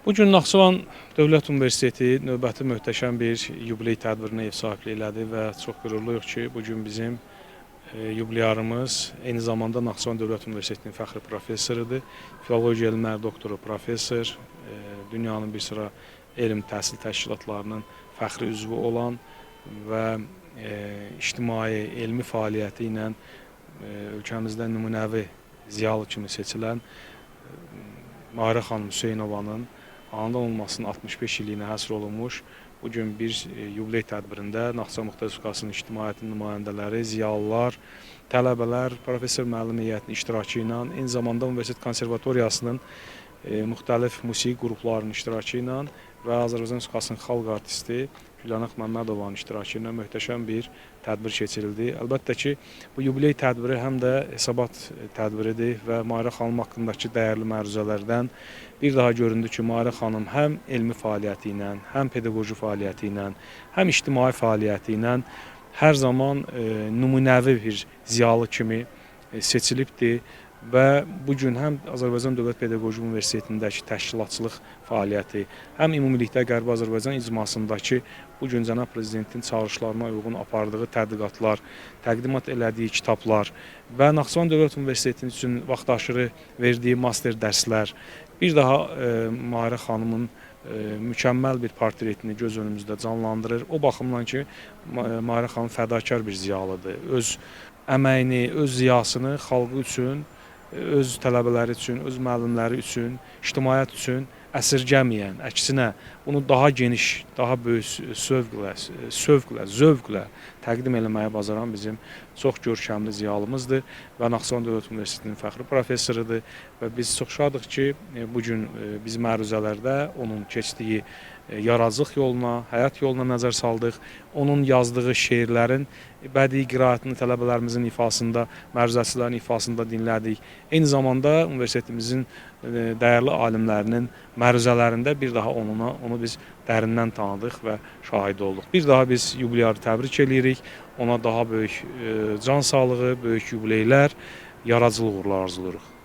Bu gün Naxçıvan Dövlət Universiteti növbəti möhtəşəm bir yubiley tədbirinə ev sahibliyi elədi və çox qürurluyuq ki, bu gün bizim yubilyarımız eyni zamanda Naxçıvan Dövlət Universitetinin fəxri professorudur. Filologiya elmləri doktoru, professor, dünyanın bir sıra elm təhsil təşkilatlarının fəxri üzvü olan və ictimai, elmi fəaliyyəti ilə ölkəmizdə nümunəvi ziyalı kimi seçilən Mahirə xanım Hüseynovanın anadan olmasının 65 illiyinə həsr olunmuş bu gün bir yubiley tədbirində Naxçıvan Muxtar Respublikasının ictimaiyyətinin nümayəndələri, ziyalılar, tələbələr, professor müəllim heyətinin iştirakı ilə, eyni zamanda Universitet Konservatoriyasının müxtəlif musiqi qruplarının iştirakı ilə və Azərbaycan Respublikasının xalq artisti Gülanaq Məmmədovanın iştirakı ilə möhtəşəm bir tədbir keçirildi. Əlbəttə ki, bu yubiley tədbiri həm də hesabat tədbiridir və Mahirə xanım haqqındakı dəyərli məruzələrdən bir daha göründü ki, Mahirə xanım həm elmi fəaliyyəti ilə, həm pedaqoji fəaliyyəti ilə, həm ictimai fəaliyyəti ilə hər zaman nümunəvi bir ziyalı kimi seçilibdir və bu gün həm Azərbaycan Dövlət Pedaqoji Universitetindəki təşkilatçılıq fəaliyyəti, həm ümumilikdə Qərbi Azərbaycan icmasındakı bu gün cənab prezidentin çağırışlarına uyğun apardığı tədqiqatlar, təqdimat elədiyi kitablar və Naxçıvan Dövlət Universitetinin üçün vaxtaşırı verdiyi master dərslər bir daha Mahirə xanımın mükəmməl bir portretini göz önümüzdə canlandırır. O baxımdan ki, Mahirə xanım fədakar bir ziyalıdır. Öz əməyini, öz ziyasını xalqı üçün, öz tələbələri üçün, öz müəllimləri üçün, ictimaiyyət üçün əsirgəməyən, əksinə bunu daha geniş, daha böyük sövqlə, zövqlə təqdim eləməyi bacaran bizim çox görkəmli ziyalımızdır və Naxçıvan Dövlət Universitetinin fəxri professorudur və biz çox şadıq ki, bu gün biz məruzələrdə onun keçdiyi yaradıcılıq yoluna, həyat yoluna nəzər saldıq. Onun yazdığı şeirlərin bədii qiraətini tələbələrimizin ifasında, məruzəçilərin ifasında dinlədik. Eyni zamanda universitetimizin dəyərli alimlərinin məruzələrində bir daha onu biz dərindən tanıdıq və şahid olduq. Bir daha biz yubilyarı təbrik eləyirik. Ona daha böyük can sağlığı, böyük yubileylər, yaradıcılıq uğurlar arzulayırıq.